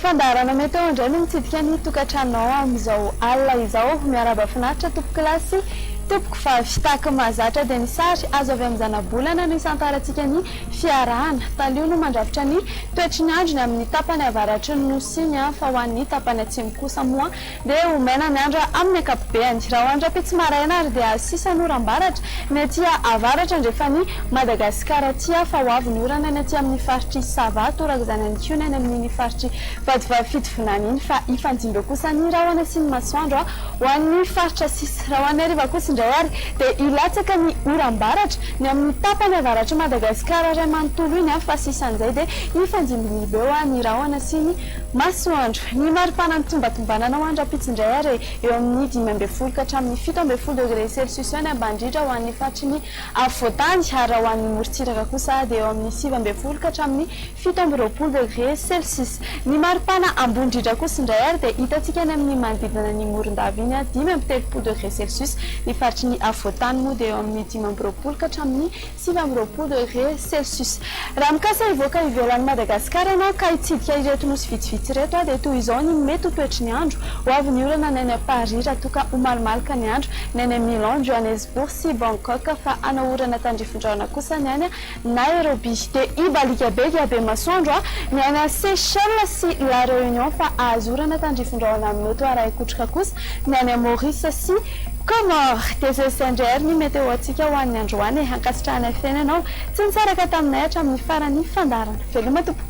Fandaharana Météo indray no mitsidika ny tokantranonao amin'izao alina izao. Miarahaba finaritra tompokolahy sy tompokovavy. Tahaka ny mahazatra dia ny sary azo avy amin'ny zanabolana no isantarantsika ny fiarahana. Talio no mandrafitra ny toetry ny andro ny amin'ny tapany avaratry ny Nosy iny fa ho an'ny tapany atsimo kosa moa dia ho maina ny andro amin'ny ankapobeany. Raha ho an'ny rahampitso maraina ary dia azo sisa ny oram-baratra ny aty avaratra andrefan'i Madagasikara aty fa ho avy ny orana ny aty amin'ny faritr'i Sava, toraka izany ihany koa ny any amin'iny faritr'i Vatovavy Fitovinany iny fa hifandimby eo kosa ny rahona sy ny masoandro ho an'ny faritra sisa. Raha ho an'ny hariva kosa indray ary dia hilatsaka ny oram-baratra ny amin'ny tapany avaratr'i Madagasikara iray manontolo iny fa sisan'izay dia hifandimbilimby eo ny rahona sy ny Masoandro. Ny maripana ny tombatombanana ho an-drampitso indray ary eo amin'ny 15 ka hatramin'ny 17 degré celsius eo ny ambany indrindra ho an'ny faritry ny afovoantany ary raha ho an'ny morontsiraka kosa dia eo amin'ny 19 ka hatramin'ny 27 degré celsius. Ny maripana ambony indrindra kosa indray ary dia hitantsika any amin'ny manodidina ny Morondava iny, 35 degré celsius. Ny faritry ny afovoantany moa dia eo amin'ny 25 ka hatramin'ny 29 degré celsius. Raha mikasa hivoaka ivelan'i Madagasikara ianao ka hitsidika ireto nosy vitsivitsy ireto dia toy izao ny mety ho toetry ny andro, ho avy ny orana ny any Paris raha toa ka ho malomaloka ny andro, ny any Milan, Johannesburg sy Bangkok fa hanao orana tandrifin-drahona kosa ny any Nairobi. Dia hibaliaka be dia be masoandro ny any Seychelles sy La Réunion fa hahazo orana tandrifin-drahona mety ho arahin-kotroka kosa ny any Maurice sy Comores. Dia izay izay indray ary ny météo antsika ho an'ny androany e. Ankasitrahanay feno ianao tsy nisaraka taminay hatramin'ny faran'ny fandaharana. Veloma tompoko.